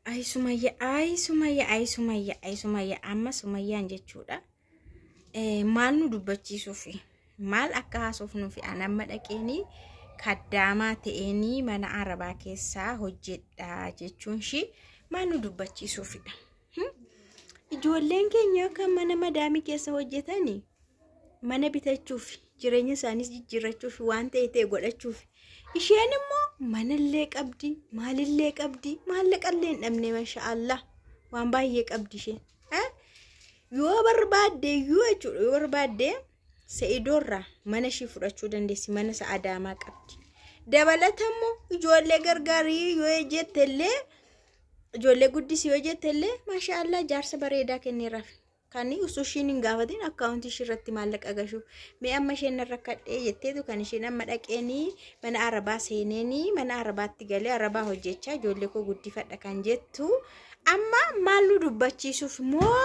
Ay Sumayya, ay Sumayya, ay Sumayya, ay Sumayya, amma Sumayyaan jechuudha. Maal nu dubbachiisuufi maal akka haasofnuufi an amma dhaqeenii kaddaamaa ta'eenii mana arabaa keessaa hojjedha jechuun ishii maal nu dubbachiisuufidha. Ijoolleen keenya akka mana madaamii keessa hojjetanii mana bitachuuf, jireenya isaaniis jijjiirrachuuf, waan ta'e ta'e godhachuuf. Isheen immoo manallee qabdi, maalillee qabdi, maallaqallee hin dhabne, masha Allah, waan baay'ee qabdi isheen. Yoo barbaadde iyyuu jechuudha, yoo barbaadde Sa'idoorraa mana ishii fudhachuu dandeessi, mana isa Adaamaa qabdi. Dabalata immoo ijoollee gargaarii yoo jette illee, ijoollee guddisii yoo jette illee, masha Allah, jaarsa bareedaa kenneeraaf. Kan osoo ishiin hin gaafatin akkaawuntii ishii irratti maallaqa gashuuf. Mee amma isheen narra kadhee jetteetu kan isheen amma dhaqeenii mana arabaa seeneenii mana arabaatti galee arabaa hojjechaa ijoollee koo guddifadha kan jettu amma maal nu dubbachiisuuf? Moo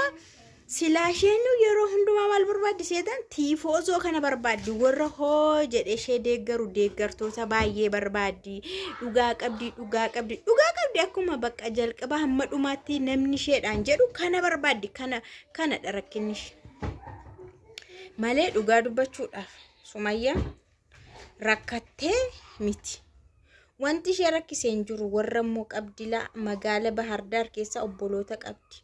silaa isheen yeroo hundumaa maal barbaaddi seetan? Tiifoozoo kana barbaaddi, warra hoo jedhe ishee deeggaru, deeggartoota baay'ee barbaaddi. Dhugaa qabdi, dhugaa qabdi, dhugaa qabdi, akkuma bakka jalqaba hamma dhumaatti namni isheedhaan jedhu kana barbaaddi. Kana kanadha rakkinni ishee malee dhugaa dubbachuudhaaf Sumayyaan rakkattee miti. Wanti ishee rakkisee hin jiru. Warra immoo qabdilaa magaala Bahardaar keessa obboloota qabdi.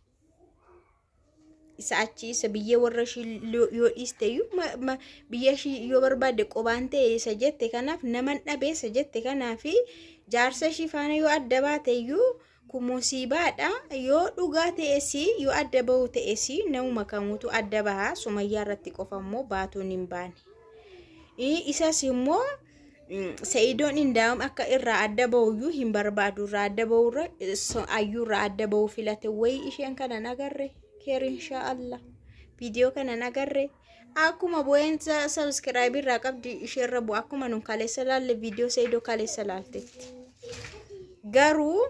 Isa achi isa biyya warra ishii yoo dhiiste iyyuu, biyya ishii yoo barbaadde qobaan ta'e isa jette kanaaf naman dhabee isa jette kanaaf jaarsa ishii faana yoo adda baate iyyuu kun musiibaadha. Yoo dhugaa ta'es, yoo adda bahu ta'es, namuma kamuutu adda baha. Sumayyaa irratti qofa immoo baatuun hin baane. Isas immoo Sa'idoon indaa'um akka irraa adda bahuyyuu hin barbaadu. Irraa adda bahurra ayyuu irraa adda bahu filate. Wayii isheen kana agarre keer insha Allah. Viidiyoo kana agarre akkuma bu'een subscribe irraa qabdi isheerra bu'u, akkuma nun kaleessa laalle viidiyoo Sa'idoo kaleessa laaltetti. Garuu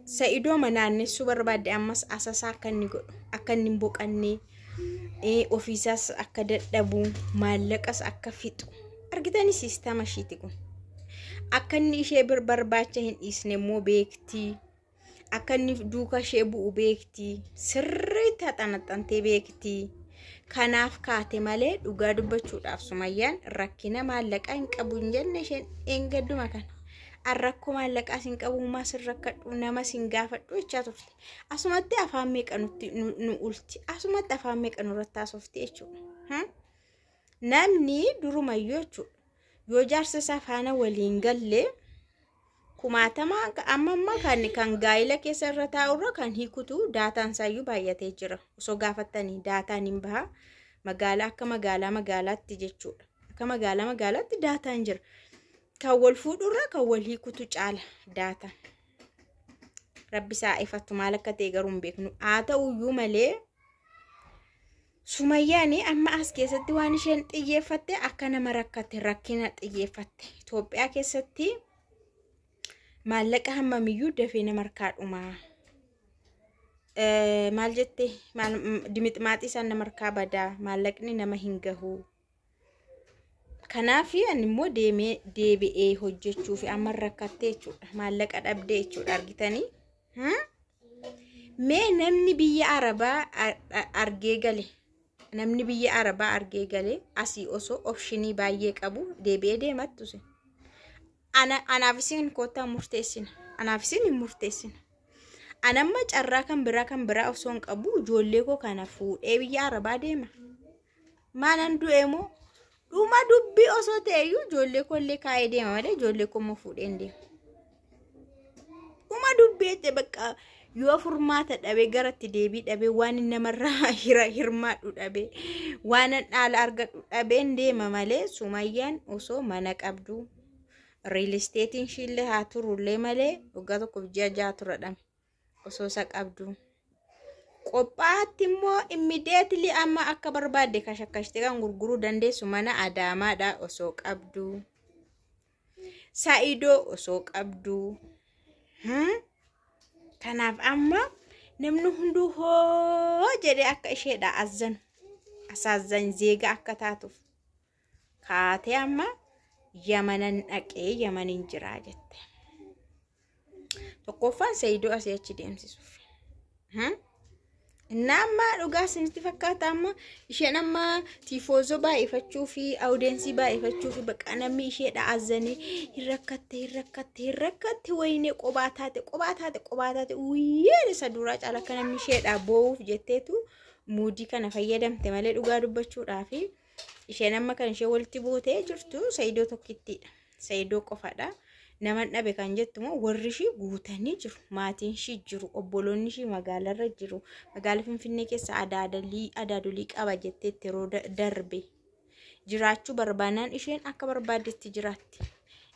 Sa'idoo naannessuu barbaadde ammas asasaa akka inni godhu, akka inni hin boqanne, ofiisaas akka dadhabu, maallaqas akka fixu argitanii siistama ishiiti kun. Akka inni ishee barbaacha hin dhiisne immoo beekti. Akka inni duuka ishee bu'u beekti. Sirriitti haxanaxantee beekti. Kanaaf kaate malee dhugaa dubbachuudhaaf Sumayyaan rakkina maallaqaa hin qabu hin jenne isheen eengadduma kana. An rakkoo maallaqaas hin qabu, humaa sin rakkadhu, nama sin gaafadhu jechaa turte. Asumatti afaan meeqa nutti nu ulti. Asumatti afaan meeqa nurratti haasofti jechuudha. Namni durumayyuu jechuudha. Yoo jaarsa isaa faana waliin galle kumaatama amma amma kan gaa'ila keessa irra taa'urra kan hiikutu daataan isaayyuu baay'atee jira. Osoo gaafattanii daataan hin baha. Magaalaa akka magaalaa magaalaatti jechuudha. Akka magaalaa magaalaatti daataan jira. Kan wal fuudhurra kan wal hiikutu caala daataan. Rabbi isaa ifatu maal akka ta'e garuu hin beeknu. Haa ta'uyyuu malee Sumayyaan amma as keessatti waan isheen xiyyeeffatte akka nama rakkate rakkina xiyyeeffatte. Itoophiyaa keessatti maallaqa hammamiyyuu dafee nama harkaa dhumaa. Maal jette, dimixmaaxii isaan nama harkaa badaa, maallaqni nama hin gahu. Kanaaf ani immoo deemee deebi'ee hojjechuuf amma rakkattee jechuudha. Maallaqa dhabdee jechuudha argitanii. Mee namni biyya Arabaa argee gale, namni biyya Arabaa argee gale asii osoo option baay'ee qabu deebi'ee deemattu. Anaaf isin koottaa murteessina. Anaaf isin hin murteessina. Anamma carraa kan biraa osoo hin qabu ijoollee koo kana fuudhee biyya Arabaa deema. Maalan du'e moo dhuma dubbii osoo ta'eyyuu ijoollee koo illee kaa'ee deema malee ijoollee koo immoo fuudhee hin deemu. Dhuma dubbii jettee bakka yoo furmaata dhabee garatti deebii dhabee, waan namarraa hirmaadhu dhabee, waan dhaala argadhu dhabeen deema malee Sumayyaan osoo mana qabdu, real estateiin ishiillee haa turullee malee waggaa 1f ji'a 6 tura dhame, osoo isa qabdu. Qophaatti immoo immediately amma akka barbaadde kashakkashtee kan gurguruu dandeessu mana Adaamaadha osoo qabdu. Saa'idoo osoo qabdu. Kanaaf amma namni hunduu hoo jedhee akka isheedha azzanu. Asaazan zeega akka taatuuf. Kaatee amma Yamanan dhaqee Yamanin jiraa jette. Tokkoffaan Saayidoo asii achi deemsisuuf. Innaa amma dhugaa isinitti fakkaata, amma isheen amma tiifoozoo baay'ifachuu fi awudensii baay'ifachuu fi bakka namni isheedha azanii hin rakkatte, hin rakkatte, hin rakkatte, wayinee qobaa taate, qobaa taate, qobaa taate, uyyeen isa duraa caala akka namni isheedha boo'uuf jetteetu muudii kana fayyadamte malee, dhugaa dubbachuudhaa fi isheen amma kan ishee walitti buutee jirtu Saayidoo tokkittiidha. Saayidoo qofadha. Naman dhabe kan jettu immoo warri ishii guutanii jiru. Maatiin ishii jiru. Obboloonni ishii magaalarra jiru. Magaala Finfinnee keessa adaadolii qaba jetteetti yeroo darbe. Jiraachuu barbaannaan isheen akka barbaaddetti jiraatti.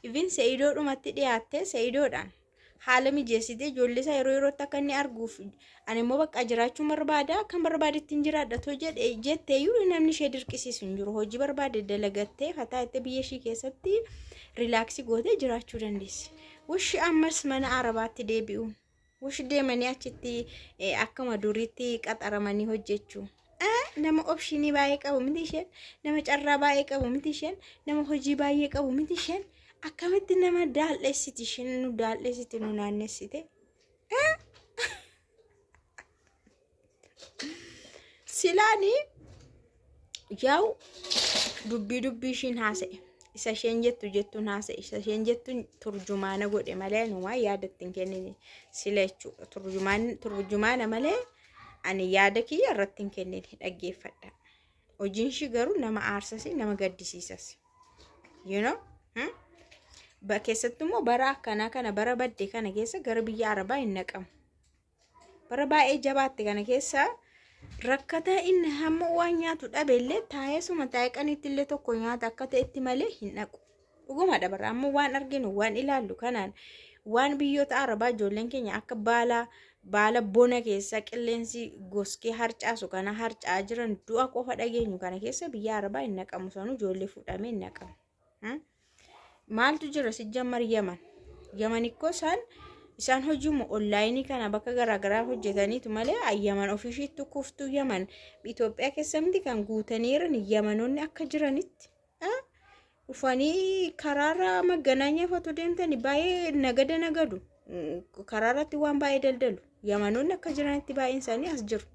Ifin Sa'idoodhumatti dhiyaattee Sa'idoodhaan haala mijeessitee ijoollee isaa yeroo yerootti akka inni arguuf, ani immoo bakka jiraachuu barbaada, kan barbaadetti hin jiraadha too jedhe jetteeyyuu namni ishee dirqisiisu hin jiru. Hojii barbaade dalagattee fataa itti biyya ishii keessatti relax gootee jiraachuu dandeessi. Wushi ammas mana Arabaatti deebi'uun. Wushi deemanii achitti akkuma duriitti qaxaramanii hojjechuu. Nama option baay'ee qabu miti isheen. Nama carraa baay'ee qabu miti isheen. Nama hojii baay'ee qabu miti isheen. Akkamitti nama daal'eessiti isheen, nu daal'eessiti, nu naannessite. Silaani yaa'u dubbii ishiin haasa'e. Isa isheen jettu jettuun haasa'e. Isa isheen jettu turjumaana godhe malee numaa yaada ittiin kennine sila jechuudha. Turjumaana malee ani yaada kiyya irratti hin kennine, dhaggeeffadha. Hojiin ishii garuu nama aarsas, nama gaddisiisas. You know? Keessattuu immoo bara akkanaa kana, bara badde kana keessa gara biyya Arabaa hin naqamu. Bara baay'ee jabaatte kana keessa rakkataa inni hamma waan nyaatu dhabe illee taa'ee suma taa'ee qaniitti illee tokko nyaata akka ta'etti malee hin dhaqu. Dhugumadha, bara amma waan arginu, waan ilaallu kanaan, waan biyyoota Arabaa ijoolleen keenya akka baala bona keessa qilleensi goskee harcaasu kana harca'aa jiran, du'a qofa dhageenyu kana keessa biyya Arabaa hin naqamu, sanuu ijoollee fuudhamee hin naqamu. Maaltu jira sijjammar Yaman? Yaman ikkoo isaan hojiuma online kana bakka garaagaraa hojjetaniitu malee Yaman ofiishiitti kuftuu. Yaman Itoophiyaa keessa miti kan guutanii jiran, Yamanoonni akka jiranitti dhufanii karaarra maganaanya fatu deemtanii baay'ee nagada nagadu, karaarratti waan baay'ee daldalu. Yamanoonni akka jiranitti baay'een isaanii as jiru.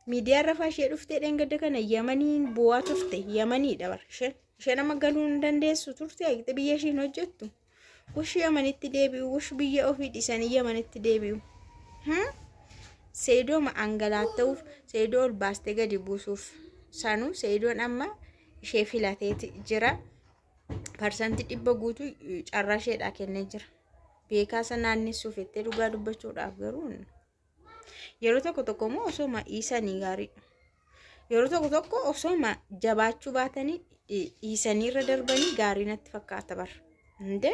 Miidiyaa irra ishee dhuftee dheengadda kana Yamaniin bu'aa turte. Yamaniidha bara isheen. Isheen amma galuu hin dandeessu turte, biyya ishiin hojjettu. Wush Yamanitti deebi'u, wush biyya ofii dhiisanii Yamanitti deebi'u. Seedooma angalaatta'uuf, seedoo ol baastee gadi buusuuf, sanuu seedoon amma ishee filateeti jira. 100% guutuu carraa isheedhaa kennee jira. Beekaa isa naannessuuf jettee, dhugaa dubbachuudhaaf garuu yeroo tokko tokko immoo osoma dhiisanii gaariidha. Yeroo tokko tokko osoma jabaachuu baatanii dhiisanii irra darbanii gaarii natti fakkaata bara. Hundee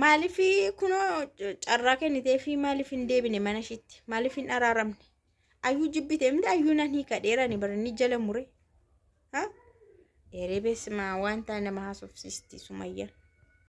maaliif kunoo carraa kennitee fi maaliif hin deebine mana ishiitti? Maaliif hin araaramne? Ayyuu jibbite miti, ayyuu nan hiika dheerani bara inni jala mure. Eeree beesmaa waan ta'a nama haasofsiisti Sumayyaan.